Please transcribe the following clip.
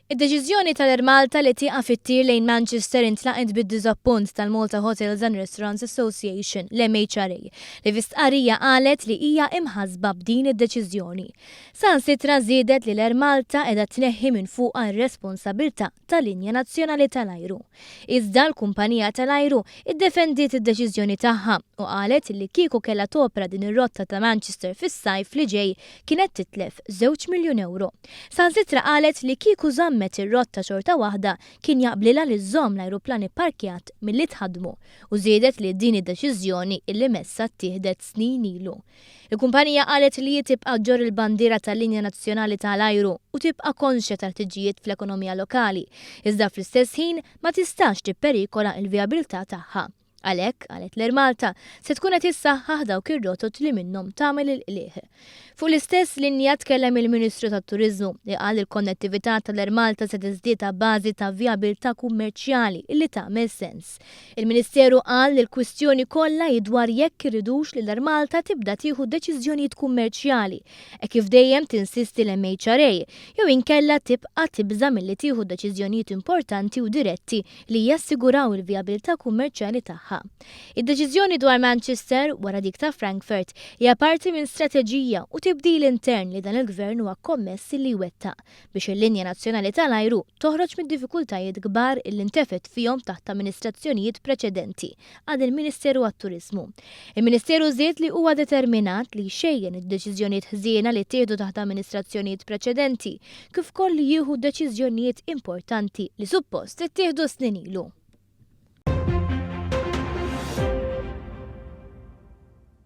Id-deċiżjoni tal-Air Malta li tieqaf ittir lejn Manchester intlaqgħet bid-diżappunt tal-Malta Hotels and Restaurants Association, l-MHRA, li fi stqarrija qalet li hija imħassba b'din id-deċiżjoni. Saħansitra żiedet li l-Air Malta qiegħda tneħħi minn fuqha r-responsabilità ta' linja nazzjonali tal-ajru. Iżda l-kumpanija tal-ajru iddefendiet id-deċiżjoni tagħha u qalet li kieku kellha topera din ir-rotta ta' Manchester fis-sajf li ġej kienet titlef żewġ miljun ewro. Saħansitra qalet li kieku żammet ir-rotta xorta waħda kien jaqblilha li żżomm l-ajruplan ipparkjat milli tħaddmu u żiedet li din id-deċiżjoni illi messha ttieħdet snin ilu. Il-kumpanija qalet li hi tibqa' ġġorr il-bandiera tal-linja nazzjonali ta' l-ajru u tibqa' konxja tal-ħtiġijiet fl-ekonomija lokali, iżda fl-istess ħin ma tistax tipperikola l-vijabilità tagħha. Għalhekk, qalet l-Air Malta, se tkun qed issaħħaħ dawk ir-rotot li minnhom tagħmel il-qligħ. Fuq l-istess linja tkellem il-Ministru tat-Turiżmu li qal li l-konnettività tal-Air Malta se tiżdied abbażi ta' vijabilità kummerċjali li tagħmel sens. Il-Ministeru qal li l-kwistjoni kollha hi dwar jekk irridux li l-Air Malta tibda tieħu deċiżjonijiet kummerċjali hekk kif dejjem tinsisti l-MHRA jew inkella tibqa' tibża' milli tieħu deċiżjonijiet importanti u diretti li jassiguraw il-vijabilità kummerċjali tagħha. Id-deċiżjoni dwar Manchester, wara dik ta' Frankfurt, hija parti minn strateġija u tibdil intern li dan il-Gvern huwa kommess li jwettaq biex il-linja nazzjonali tal-ajru toħroġ mid-diffikultajiet kbar illi ntefgħet fihom taħt amministrazzjonijiet preċedenti, qal il-Ministeru għat-Turiżmu. Il-Ministeru żied li huwa determinat li jxejjen id-deċiżjonijiet ħżiena li ttieħdu taħt amministrazzjonijiet preċedenti, kif ukoll li jieħu deċiżjonijiet importanti li suppost ittieħdu snin ilu.